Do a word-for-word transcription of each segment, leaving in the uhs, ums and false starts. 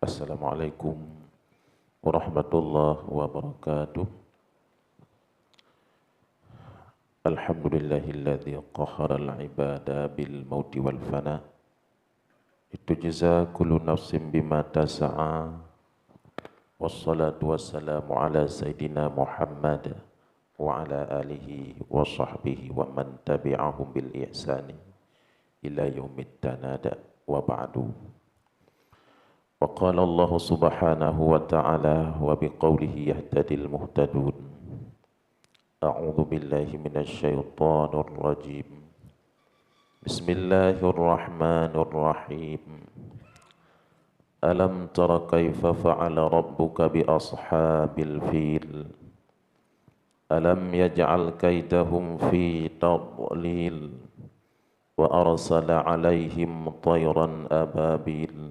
Assalamualaikum warahmatullahi wabarakatuh. Alhamdulillahilladzi qaharal ibada bil mauti wal fana. Litujza kullu nafsin bima tas'a. Wassalatu wassalamu ala sayyidina Muhammad wa ala alihi wa sahbihi wa man tabi'ahum bil ihsani ila yaumit tanad, wa ba'du. Wa qala Allahu subhanahu wa ta'ala wa biqaulihi yahtadil muhtadun. A'udzu billahi minasy syaithanir rajim. Bismillahirrahmanirrahim. Alam tara kaifa fa'ala rabbuka bi ashabil fil? Alam yaj'al kaidahum fi tadlil, wa arsala 'alaihim tayran ababil,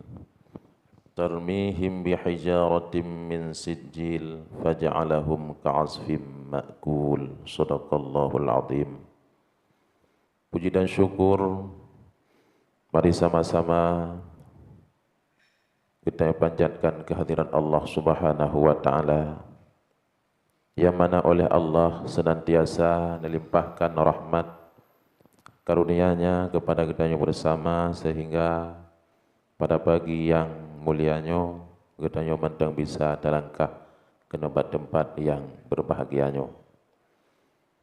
tarmihim bihijaratin min sijjil, faja'alahum ka'asfim ma'kul. Shadaqallahul azim. Puji dan syukur mari sama-sama kita panjatkan kehadiran Allah Subhanahu wa Ta'ala, yang mana oleh Allah senantiasa melimpahkan rahmat karunia-Nya kepada geutanyoe bersama, sehingga pada pagi yang mulia nyoe geutanyoe mantong bisa talangkah keunoe bak teumpat yang berbahagia nyoe.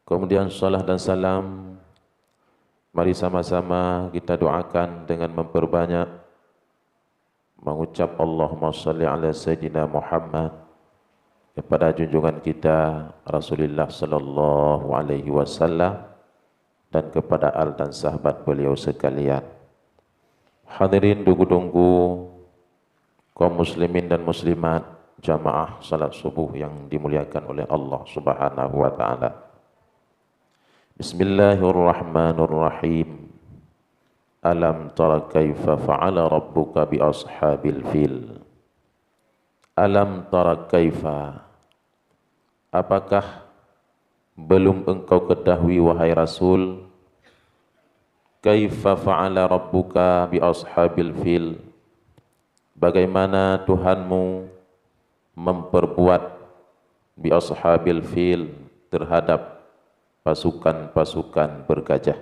Kemudian salat dan salam mari sama-sama kita doakan dengan memperbanyak mengucap Allahumma shalli ala Sayyidina Muhammad kepada junjungan kita Rasulullah sallallahu alaihi wasallam dan kepada al dan sahabat beliau sekalian. Hadirin tunggu-tunggu, kaum muslimin dan muslimat, jamaah salat subuh yang dimuliakan oleh Allah Subhanahu wa Ta'ala. Bismillahirrahmanirrahim. Alam tara kaifa fa'ala rabbuka bi ashabil fil? Alam tara kaifa? Apakah belum engkau ketahui, wahai Rasul, kaifa fa'ala rabbuka bi ashabil fil? Bagaimana Tuhanmu memperbuat bi ashabil fil terhadap pasukan-pasukan bergajah?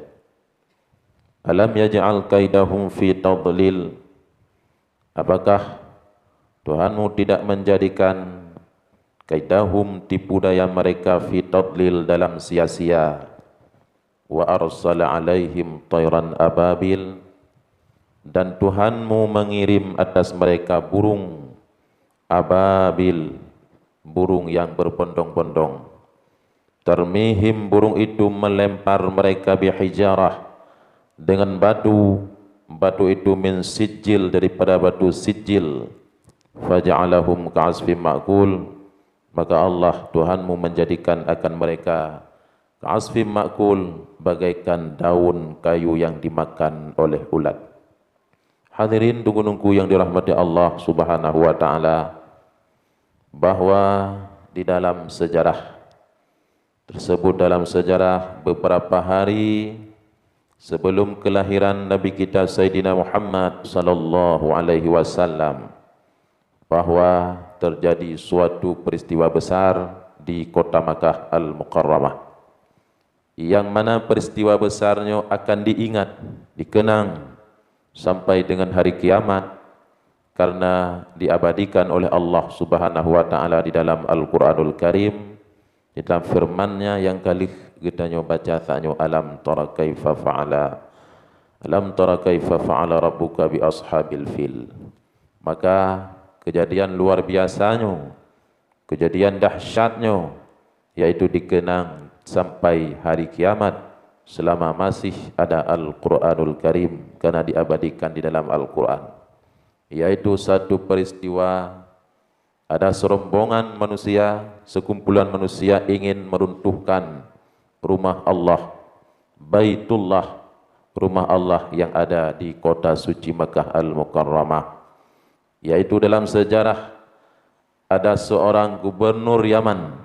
Alam yaj'al kaidahum fi tadlil? Apakah Tuhanmu tidak menjadikan kaidahum, tipu daya mereka, fi tadlil, dalam sia-sia? Wa arsala 'alaihim tayran ababil, dan Tuhanmu mengirim atas mereka burung ababil, burung yang berbondong-bondong. Tarmihim, burung itu melempar mereka, bihijarah, dengan batu, batu itu min sijil, daripada batu sijil. Faja'alahum ka'asfim ma'kul, maka Allah Tuhanmu menjadikan akan mereka ka'asfim ma'kul, bagaikan daun kayu yang dimakan oleh ulat. Hadirin tunggu-tunggu yang dirahmati Allah Subhanahu wa Ta'ala, bahwa di dalam sejarah tersebut, dalam sejarah beberapa hari sebelum kelahiran Nabi kita Sayyidina Muhammad sallallahu alaihi wasallam, bahwa terjadi suatu peristiwa besar di kota Makkah Al-Mukarramah, yang mana peristiwa besar nyoe akan diingat, dikenang sampai dengan hari kiamat, karena diabadikan oleh Allah Subhanahu wa Ta'ala di dalam Al-Quranul Karim, di dalam firman-Nya yang ka lheueh geutanyoe baca saat nyoe, "Alam tara kaifa fa'ala, alam tara kaifa fa'ala rabbuka bi ashabil fil." Maka kejadian luar biasa nyoe, kejadian dahsyat nyoe, yaitu dikenang sampai hari kiamat selama masih ada Al-Quranul Karim, karena diabadikan di dalam Al-Quran, yaitu satu peristiwa, ada serombongan manusia, sekumpulan manusia ingin meruntuhkan rumah Allah, Baitullah, rumah Allah yang ada di kota suci Makkah Al-Mukarramah. Yaitu dalam sejarah ada seorang gubernur Yaman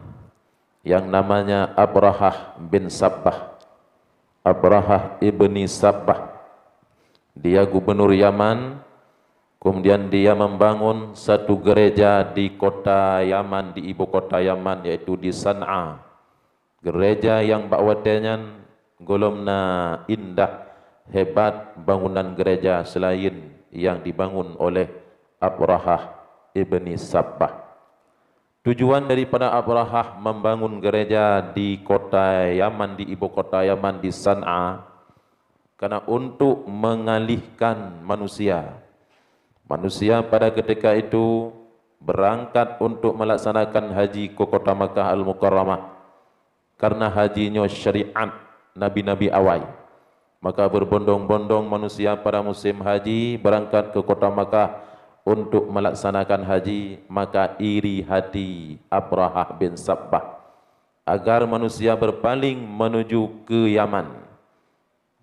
yang namanya Abrahah bin Sabbah. Abrahah ibni Sabbah. Dia gubernur Yaman, Kemudian dia membangun satu gereja di kota Yaman, di ibu kota Yaman, yaitu di San'a. Gereja nyang bak watée nyan gohlom na indah, hebat bangunan gereja selain yang dibangun oleh Abrahah ibni Sabbah. Tujuan daripada Abrahah membangun gereja di kota Yaman, di ibu kota Yaman, di San'a, karena untuk mengalihkan manusia. Manusia pada ketika itu berangkat untuk melaksanakan haji ke kota Makkah Al-Mukarramah, karena haji nyoe syariat nabi-nabi awai. Maka berbondong-bondong manusia pada musim haji berangkat ke kota Makkah untuk melaksanakan haji, maka iri hati Abrahah bin Sabbah agar manusia berpaling menuju ke Yaman.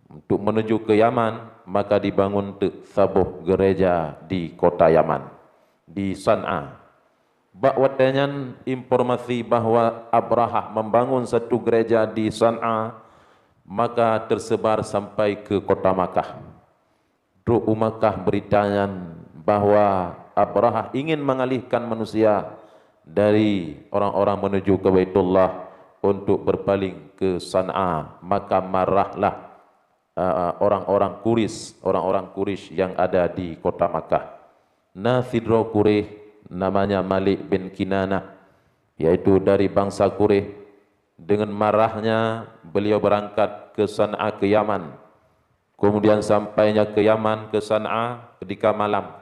Untuk menuju ke Yaman, maka dibangun teuk saboh gereja di kota Yaman, di San'a. Bak watée nyan, informasi bahwa Abrahah membangun satu gereja di San'a, maka tersebar sampai ke kota Makkah. Trok u Makkah berita nyan bahwa Abrahah ingin mengalihkan manusia dari orang-orang menuju ke Baitullah untuk berpaling ke San'a, maka marahlah, uh, orang-orang Quraisy, orang-orang Quraisy yang ada di kota Makkah. Na sidroe Quraisy namanya Malik bin Kinanah, yaitu dari bangsa Quraisy. Dengan marahnya, beliau berangkat ke San'a, ke Yaman. Kemudian sampainya ke Yaman, ke San'a, ketika malam,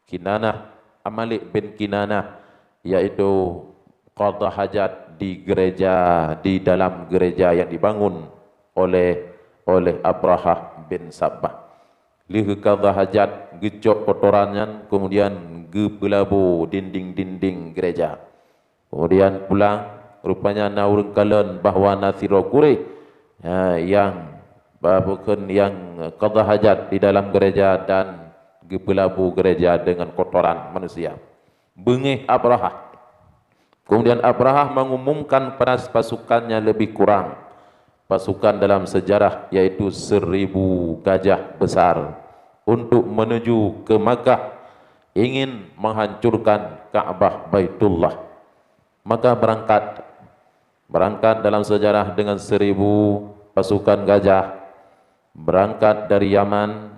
Kinanah, Malik bin Kinanah, yaitu qadha hajat di gereja, di dalam gereja yang dibangun oleh, oleh Abrahah bin Sabbah. Lheueh qadha hajat, geucok kotoran nyan, kemudian geupeulabô dinding-dinding gereja. Kemudian pulang, rupanya na ureuëng kalon bahwa na sidroe Quraisy, ha, nyang, ba-, bukon nyang qadha hajat di dalam gereja dan geupeulabô gereja dengan kotoran manusia. Beungéh Abrahah. Kemudian Abrahah mengumumkan pada pasukannya lebih kurang, pasukan dalam sejarah, yaitu seribu gajah besar, untuk menuju ke Makkah, ingin menghancurkan Ka'bah Baitullah. Maka berangkat, berangkat dalam sejarah dengan seribu pasukan gajah, berangkat dari Yaman,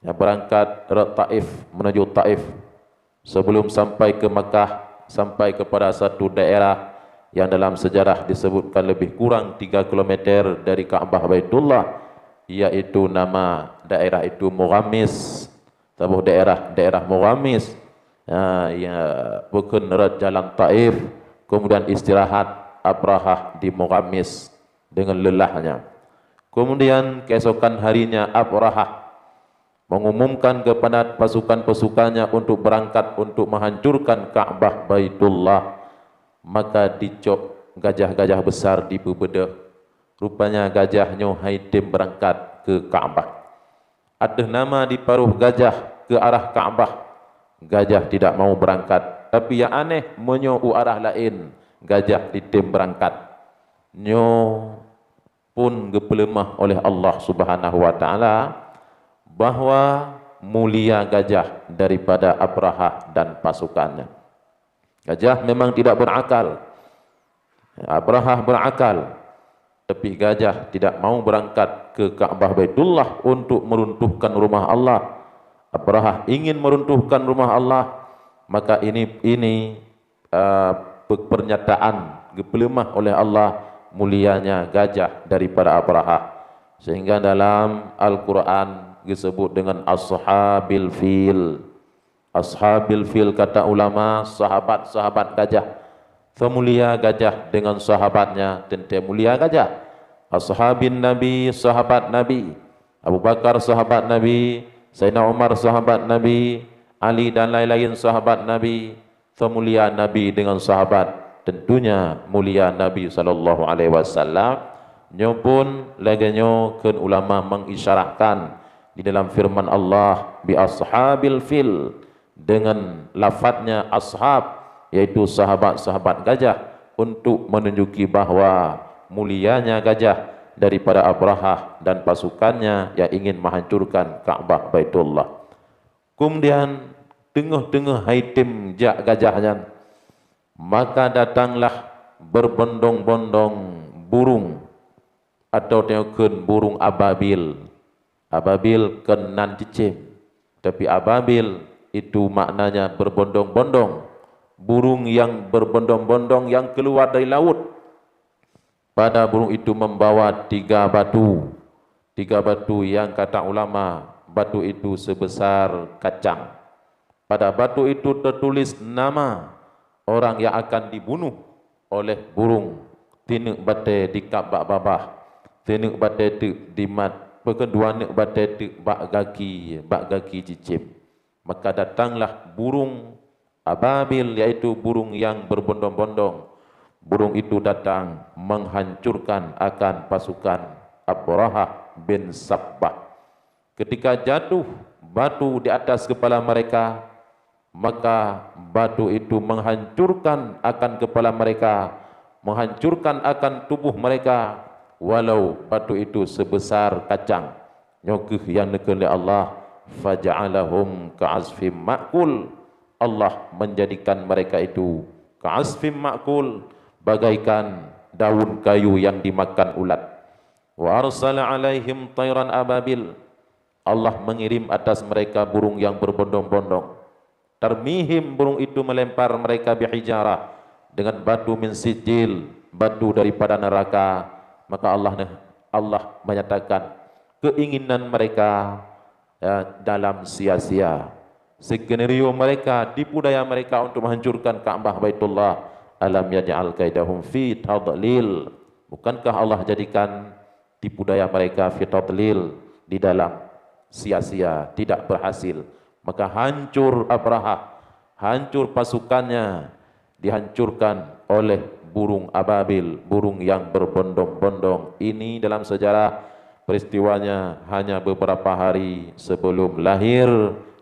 ya, berangkat dari Taif, menuju Taif. Sebelum sampai ke Makkah, sampai kepada satu daerah yang dalam sejarah disebutkan lebih kurang tiga kilometer dari Ka'bah Baitullah, yaitu nama daerah itu Mughammis. Saboh daerah, daerah Mughammis. Ha, ya, bukon rot jalan Taif, kemudian istirahat Abrahah di Mughammis dengan lelahnya. Kemudian keesokan harinya Abrahah mengumumkan kepada pasukan-pasukannya untuk berangkat untuk menghancurkan Ka'bah Baitullah. Maka dicok gajah-gajah besar, dipeubeudoh. Rupanya gajah nyoe hai tem berangkat ke Ka'bah. Ateueh nama diparoh gajah ke arah Ka'bah, gajah tidak mau berangkat. Tapi yang aneh, meunyoe u arah laén gajah ditem berangkat. Nyoe pun geupeuleumah oleh Allah Subhanahu wa Ta'ala bahwa mulia gajah daripada Abrahah dan pasukannya. Gajah memang tidak berakal. Abrahah berakal, tapi gajah tidak mau berangkat ke Ka'bah Baitullah untuk meruntuhkan rumah Allah. Abrahah ingin meruntuhkan rumah Allah, maka ini, ini, uh, pe-, pernyataan geupeuleumah oleh Allah mulianya gajah daripada Abrahah. Sehingga dalam Al-Quran disebut dengan ashabil fil. Ashabil fil kata ulama, sahabat-sahabat gajah. Seumulia gajah dengan sahabatnya, teuntée mulia gajah. Ashabin Nabi, sahabat Nabi. Abu Bakar sahabat Nabi, Sayyidina Umar sahabat Nabi, Ali dan lain-lain sahabat Nabi. Seumulia Nabi dengan sahabat, tentunya mulia Nabi sallallahu alaihi wasallam. Nyoe pun lagée nyoe kheun ulama mengisyaratkan di dalam firman Allah, "Bi ashabil fil," dengan lafadznya ashab, yaitu sahabat-sahabat gajah, untuk menunjuki bahwa mulianya gajah daripada Abrahah dan pasukannya yang ingin menghancurkan Ka'bah Baitullah. Kemudian teungoh-teungoh hai tem jak gajah nyan, maka datanglah berbondong-bondong burung, atau tanyoe kheun burung ababil. Ababil kon nan cicém, tapi ababil itu maknanya berbondong-bondong. Burung yang berbondong-bondong yang keluar dari laut. Pada burung itu membawa tiga batu. Tiga batu yang kata ulama, batu itu sebesar kacang. Pada batu itu tertulis nama orang yang akan dibunuh oleh burung. Tineuk batée dikab bak babah, tineuk batée teuk dimat, peukeuduwa neuk batée teuk bak gaki, bak gaki cicém. Maka datanglah burung ababil, yaitu burung yang berbondong-bondong. Burung itu datang menghancurkan akan pasukan Abrahah bin Sabbah. Ketika jatuh batu di atas kepala mereka, maka batu itu menghancurkan akan kepala mereka, menghancurkan akan tubuh mereka, walau batu itu sebesar kacang. Nyoe kheueh nyang neukheun lé Allah, "Faja'alahum ka'asfim ma'kul." Allah menjadikan mereka itu ka'asfim ma'kul, bagaikan daun kayu yang dimakan ulat. "Wa arsala 'alaihim thairan ababil." Allah mengirim atas mereka burung yang berbondong-bondong. "Tarmihim," burung itu melempar mereka, "bihijarah," dengan batu, "min sijil," batu daripada neraka. Maka Allah ne-, Allah menyatakan keinginan mereka, ya, dalam sia-sia. Skenario mereka, tipu daya mereka untuk menghancurkan Ka'bah Baitullah, "alam yaj'al kaidahum fi tadlil." Bukankah Allah jadikan tipu daya mereka fi tadlil, di dalam sia-sia, tidak berhasil? Maka hancur Abrahah, hancur pasukannya, dihancurkan oleh burung ababil, burung yang berbondong-bondong. Ini dalam sejarah, peristiwanya hanya beberapa hari sebelum lahir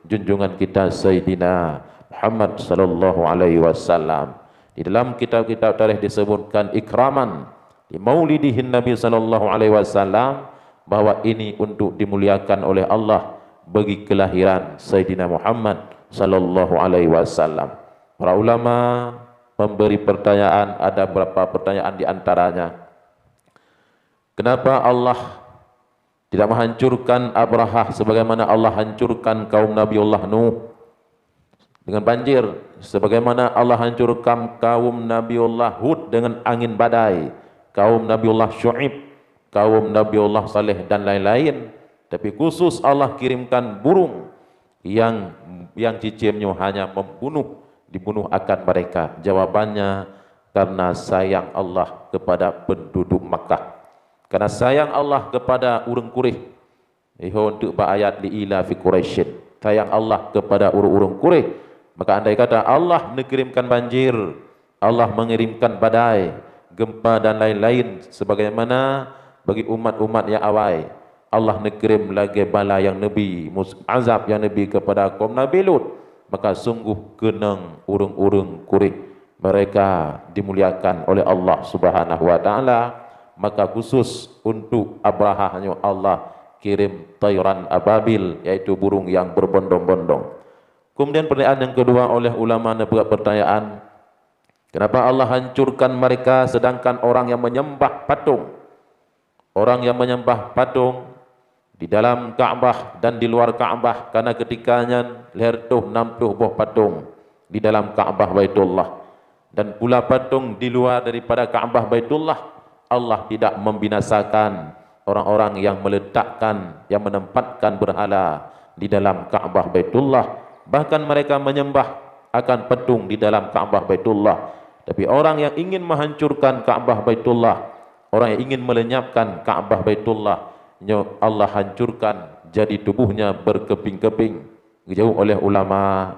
junjungan kita Sayyidina Muhammad sallallahu alaihi wasallam. Di dalam kitab-kitab tarikh disebutkan ikraman li maulidihin Nabi sallallahu alaihi wasallam, bahwa ini untuk dimuliakan oleh Allah bagi kelahiran Sayyidina Muhammad sallallahu alaihi wasallam. Para ulama memberi pertanyaan, ada beberapa pertanyaan di antaranya. Kenapa Allah tidak menghancurkan Abrahah sebagaimana Allah hancurkan kaum Nabiullah Nuh dengan banjir, sebagaimana Allah hancurkan kaum Nabiullah Hud dengan angin badai, kaum Nabiullah Syu'aib, kaum Nabiullah Saleh dan lain-lain, tapi khusus Allah kirimkan burung yang, yang cicém nyoe hanya membunuh, dibunuh akan mereka? Jawabannya, karena sayang Allah kepada penduduk Makkah. Karena sayang Allah kepada ureuëng Quraisy. Iho untuk bak ayat li ila fi Quraisyin. Sayang Allah kepada ureuëng-ureuëng Quraisy. Maka andai kata Allah neukirimkan banjir, Allah mengirimkan badai, gempa dan lain-lain sebagaimana bagi umat-umat yang awai, Allah neukirim lagée bala nyang neubi, mus-, azab nyang neubi kepada kaum Nabi Lut, maka sungguh keunong ureuëng-ureuëng Quraisy mereka dimuliakan oleh Allah Subhanahu wa Taala, maka khusus untuk Abrahah nyoe Allah kirim thairan ababil, yaitu burung yang berbondong-bondong. Kemudian pertanyaan yang kedua oleh ulama neupeugah pertanyaan, kenapa Allah hancurkan mereka sedangkan orang yang menyembah patung, orang yang menyembah patung di dalam Ka'bah dan di luar Ka'bah, karena ketika nyan lhèe reutôh nam ploh boh patung di dalam Ka'bah Baitullah, dan pula patung di luar daripada Ka'bah Baitullah, Allah tidak membinasakan orang-orang yang meletakkan, yang menempatkan berhala di dalam Ka'bah Baitullah. Bahkan mereka menyembah akan patung di dalam Ka'bah Baitullah. Tapi orang yang ingin menghancurkan Ka'bah Baitullah, orang yang ingin melenyapkan Ka'bah Baitullah, nyoe Allah hancurkan jadi tubuhnya berkeping-keping. Geujaweueb oleh ulama,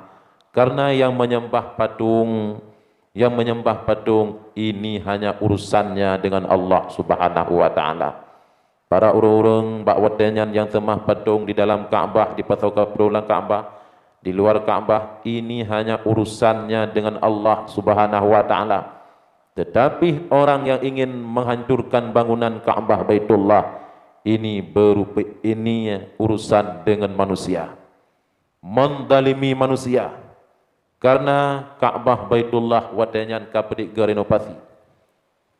karena yang menyembah patung, yang menyembah patung ini hanya urusannya dengan Allah Subhanahu wa Taala. Para ureuëng-ureuëng bak watée nyan nyang seumah patung di dalam Ka'bah, dipasoe keu patung lam Ka'bah, di luar Ka'bah, ini hanya urusannya dengan Allah Subhanahu wa Taala. Tetapi orang yang ingin menghancurkan bangunan Ka'bah Baitullah, ini berupa, ini urusan dengan manusia. mendalimi manusia. Karena Ka'bah Baitullah watée nyan ka peudiek geurenovasi.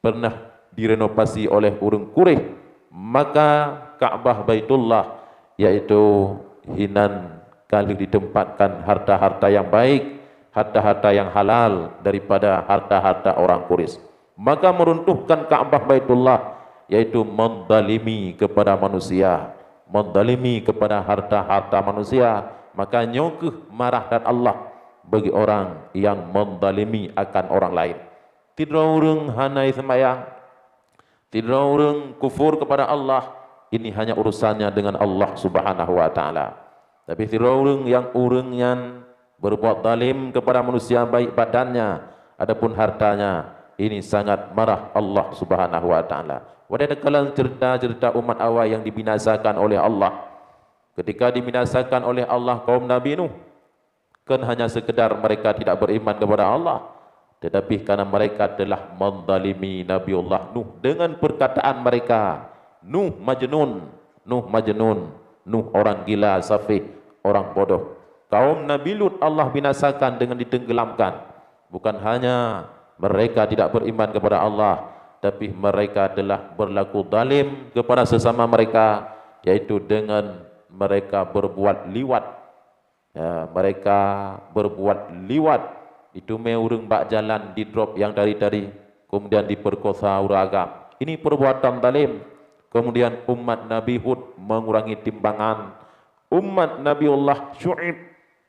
Pernah direnovasi oleh ureuëng Quraisy, maka Ka'bah Baitullah, yaitu hinan ka lheueh ditempatkan harta-harta yang baik, harta-harta yang halal daripada harta-harta orang Quraisy. Maka meruntuhkan Ka'bah Baitullah, yaitu mendalimi kepada manusia, mendalimi kepada harta-harta manusia. Maka nyoe kheueh marah that Allah bagi orang yang mendalimi akan orang lain. Sidroe ureuëng hana jiseumbahyang, sidroe ureuëng kufur kepada Allah, ini hanya urusannya dengan Allah Subhanahu wa Ta'ala. Tapi sidroe ureuëng nyang ureuëng nyan berbuat zalim kepada manusia, baik badannya ataupun hartanya, ini sangat marah Allah Subhanahu wa Ta'ala. Watée takalon cerita-cerita umat awai yang dibinasakan oleh Allah. Ketika dibinasakan oleh Allah kaum Nabi Nuh, kan hanya sekedar mereka tidak beriman kepada Allah, tetapi karena mereka telah mendalimi Nabiullah Nuh dengan perkataan mereka, "Nuh majnun, Nuh majnun, Nuh orang gila, safih, orang bodoh." Kaum Nabi Lut Allah binasakan dengan ditenggelamkan. Bukan hanya mereka tidak beriman kepada Allah, tapi mereka telah berlaku zalim kepada sesama mereka, yaitu dengan mereka berbuat liwat. Ya, mereka berbuat liwat. Itu mé ureuëng bak jalan didrop nyang tari-tari, kemudian diperkosa ureuëng agam. Ini perbuatan zalim. Kemudian umat Nabi Hud mengurangi timbangan. Umat Nabiullah Syu'aib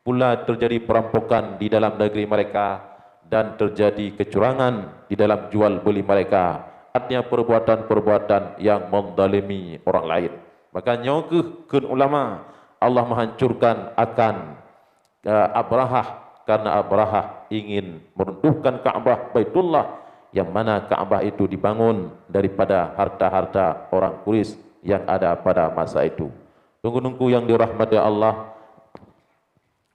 pula terjadi perampokan di dalam negeri mereka dan terjadi kecurangan di dalam jual beli mereka. Artinya perbuatan-perbuatan yang mendalimi orang lain. Maka nyoe kheueh kheun ulama, Allah menghancurkan akan, eh, Abrahah, karena Abrahah ingin meruntuhkan Ka'bah Baitullah, yang mana Ka'bah itu dibangun daripada harta-harta orang Quraisy yang ada pada masa itu. Teungku-teungku yang dirahmati Allah,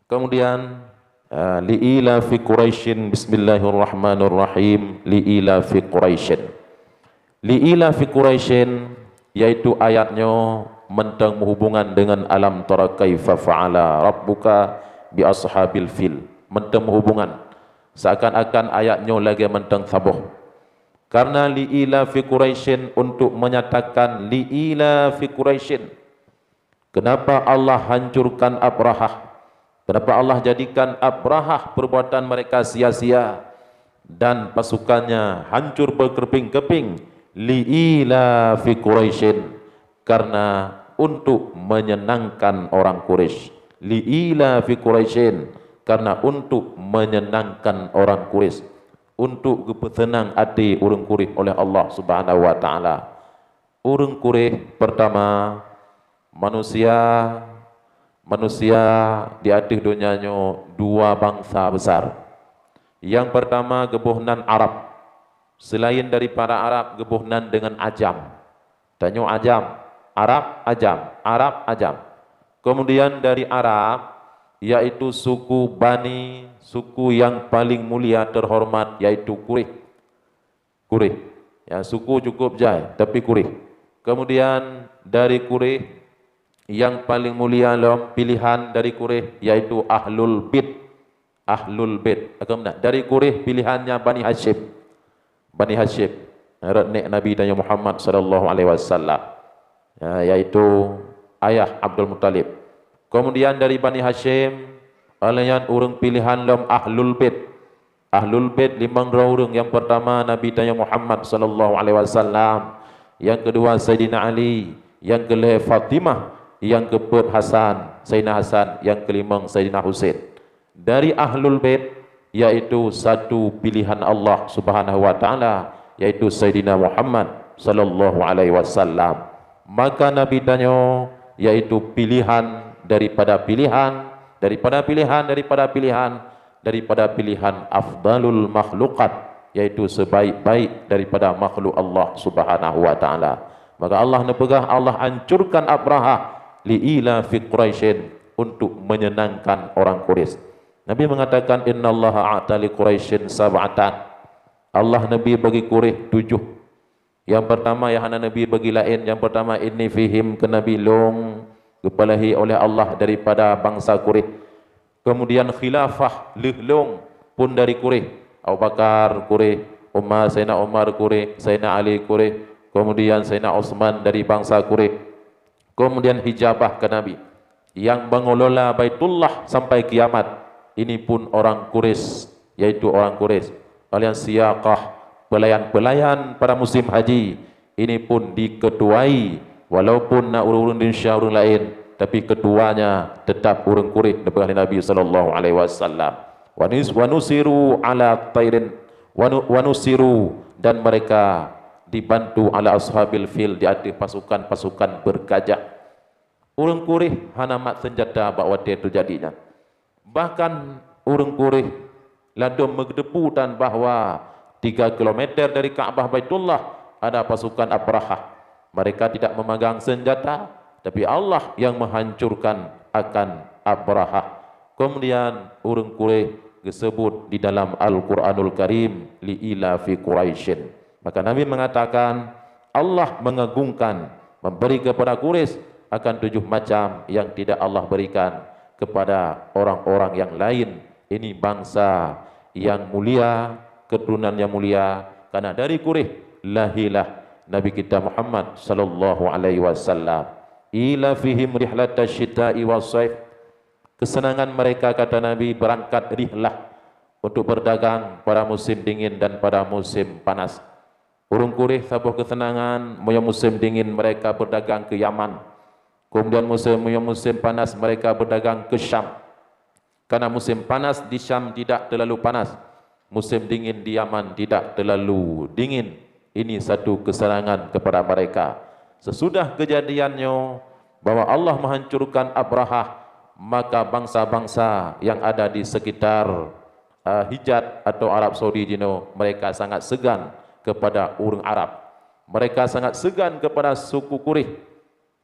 kemudian, eh, liila fi Quraisyin, bismillahirrahmanirrahim, liila fi Quraisyin. Liila fi Quraisyin, yaitu ayat nyoe mantong meuhubungan dengan alam tara kaifa fa'ala rabbuka bi ashabil fil. Mantong meuhubungan. Seakan-akan ayat nyoe lagée mantong saboh. Karena liila fi Quraisyin, untuk menyatakan liila fi Quraisyin. Kenapa Allah hancurkan Abrahah? Kenapa Allah jadikan Abrahah perbuatan mereka sia-sia dan pasukannya hancur berkeping-keping? Liila fi Quraisyin, karena untuk menyenangkan orang Quraisy. Liila fi Quraisyin, karena untuk menyenangkan orang Quraisy, untuk geupeuseunang até ureuëng Quraisy oleh Allah Subhanahu wa Ta'ala. Ureuëng Quraisy pertama, manusia, manusia di ateueh donya nyoe dua bansa besar. Nyang pertama geuboh nan Arab. Selain daripada Arab, geuboh nan dengan Ajam. Tanyoe Ajam, Arab, Ajam, Arab, Ajam. Kemudian dari Arab, yaitu suku Bani, suku yang paling mulia terhormat, yaitu Quraisy. Quraisy. Ya, suku cukup jai, tapi Quraisy. Kemudian dari Quraisy, yang paling mulia lom pilihan dari Quraisy, yaitu Ahlul Bait. Ahlul Bait. Akan beuna. Dari Quraisy pilihannya Bani Hasyim. Bani Hasyim. Rot nek Nabi tanyoe Muhammad sallallahu alaihi wasallam. Ya, yaitu ayah Abdul Muttalib. Kemudian dari Bani Hasyim, alayan ureuëng pilihan lom Ahlul Bait. Ahlul Bait limong droe ureuëng, nyang pertama Nabi tanyoe Muhammad sallallahu alaihi wasallam, nyang kedua Saidina Ali, nyang keulhée Fatimah, nyang keupeuet Hasan, Saidina Hasan, nyang keulimong Saidina Husain. Dari Ahlul Bait, yaitu satu pilihan Allah Subhanahu wa Ta'ala, yaitu Saidina Muhammad sallallahu alaihi wasallam. Maka Nabi tanyoe, yaitu pilihan daripada pilihan, daripada pilihan, daripada pilihan, daripada pilihan afdalul makhlukat, yaitu sebaik-baik daripada makhluk Allah Subhanahu wa Ta'ala. Maka Allah neupeugah, Allah hancurkan Abrahah, liila fi Quraisyin, untuk menyenangkan orang Quraisy. Nabi mengatakan, "Innallaha a'ta li Quraisyin sab'atan." Allah Nabi bagi Quraisy tujoh. Nyang pertama nyang hana Nabi bagi laén, nyang pertama inni fihim, keu Nabi lôn geupeulehi oleh Allah daripada bansa Quraisy. Kemudian khilafah lheueh lôn pun dari Quraisy. Abu Bakar Quraisy, Umar, Saidina Umar Quraisy, Saidina Ali Quraisy, kemudian Saidina Utsman dari bangsa Quraisy. Kemudian hijabah ke Nabi. Yang mengelola Baitullah sampai kiamat, ini pun orang Quraisy, yaitu orang Quraisy. Kalian siaqah, pelayan-pelayan pada musim haji, ini pun diketuai, walaupun na ureuëng-ureuëng di Indonesia ureuëng lain, tapi ketuanya tetap ureuëng Quraisy, dipeugah Nabi sallallahu alaihi wasallam. Wa nus-, wa nusiru ala tairin, wa nu-, wa nusiru, dan mereka dibantu ala ashabil fil, di atas pasukan-pasukan bergajah. Ureuëng Quraisy hana mat senjata bak watée teujadi nyan. Bahkan ureuëng Quraisy ladom meuteupeue tan bahwa tiga kilometer dari Ka'bah Baitullah ada pasukan Abrahah. Mereka tidak memegang senjata, tapi Allah yang menghancurkan akan Abrahah. Kemudian ureuëng Quraisy geusebut di dalam Al-Quranul Karim, li ila fi Quraisyin. Maka Nabi mengatakan, Allah mengagungkan, memberi kepada Quraisy akan tujuh macam yang tidak Allah berikan kepada orang-orang yang lain. Ini bangsa yang mulia, keturunan yang mulia, karena dari Quraisy lahirlah Nabi kita Muhammad sallallahu alaihi wasallam. Ila fihim rihlata syita'i was saif. Kesenangan mereka, kata Nabi, berangkat rihlah untuk berdagang pada musim dingin dan pada musim panas. Ureuëng Quraisy saboh keuseunangan, meunyoe musém dingin mereka beudagang keu Yaman. Keumudian musém, meunyoe musém panas mereka beudagang keu Syam. Karena musim panas di Syam tidak terlalu panas, musim dingin di Yaman tidak terlalu dingin. Ini satu kesenangan kepada mereka. Sesudah kejadian nyoe, bahwa Allah menghancurkan Abrahah, maka bangsa-bangsa yang ada di sekitar eh, Hijaz atau Arab Saudi jinoe, mereka sangat segan kepada ureuëng Arab. Mereka sangat segan kepada suku Quraisy.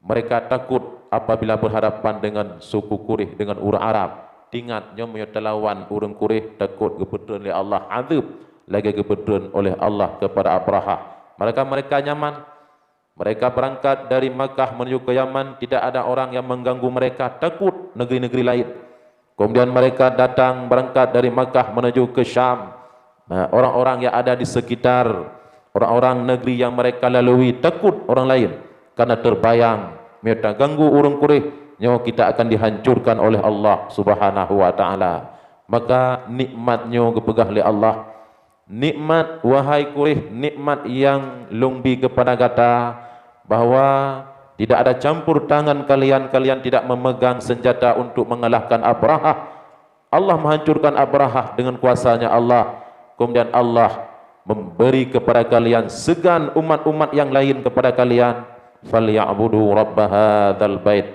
Mereka takut apabila berhadapan dengan suku Quraisy, dengan ureuëng Arab. Ingat, nyoe meunyoe talawan ureuëng Quraisy, takot geupeutreun lé Allah azab lagée geupeutreun oleh Allah kepada Abrahah. Mereka, mereka nyaman. Mereka berangkat dari Makkah menuju ke Yaman, tidak ada orang yang mengganggu mereka, takut negeri-negeri lain. Kemudian mereka datang berangkat dari Makkah menuju ke Syam. Nah, orang-orang yang ada di sekitar, orang-orang negeri yang mereka lalui, takut orang lain, karena terbayang, "Meunyoe taganggu ureuëng Quraisy, nyoe kita akan dihancurkan oleh Allah Subhanahu wa Taala." Maka nikmat nyoe geupeugah lé Allah, "Nikmat, wahai Quraisy, nikmat yang lôn bi kepada gata, bahwa tidak ada campur tangan kalian, kalian tidak memegang senjata untuk mengalahkan Abrahah. Allah menghancurkan Abrahah dengan kuasanya Allah. Kemudian Allah memberi kepada kalian segan umat-umat yang lain kepada kalian. Falyabudu rabb hadzal bait."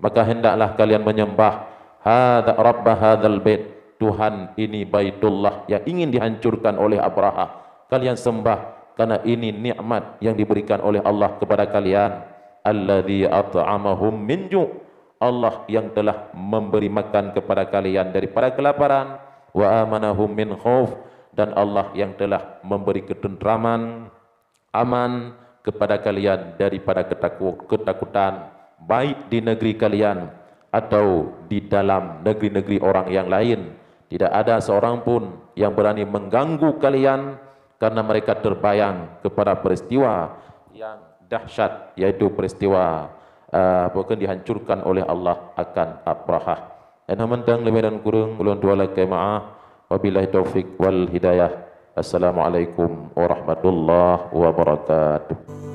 Maka hendaklah kalian menyembah hadza, rabb hadzal bait, Tuhan ini Baitullah yang ingin dihancurkan oleh Abrahah. Kalian sembah karena ini nikmat yang diberikan oleh Allah kepada kalian. Alladzi at'amahum min ju'. Allah yang telah memberi makan kepada kalian daripada kelaparan, wa amanahum min khauf, dan Allah yang telah memberi ketentraman, aman kepada kalian daripada ketaku-, ketakutan, baik di negeri kalian atau di dalam negeri-negeri orang yang lain. Tidak ada seorang pun yang berani mengganggu kalian, karena mereka terbayang kepada peristiwa yang dahsyat, yaitu peristiwa, eh, bukan dihancurkan oleh Allah akan Abrahah. Ena mantang leubeh dan kureueng ulôn tuan lakée meu'ah. Wabillahi taufik wal hidayah. Assalamualaikum warahmatullahi wabarakatuh.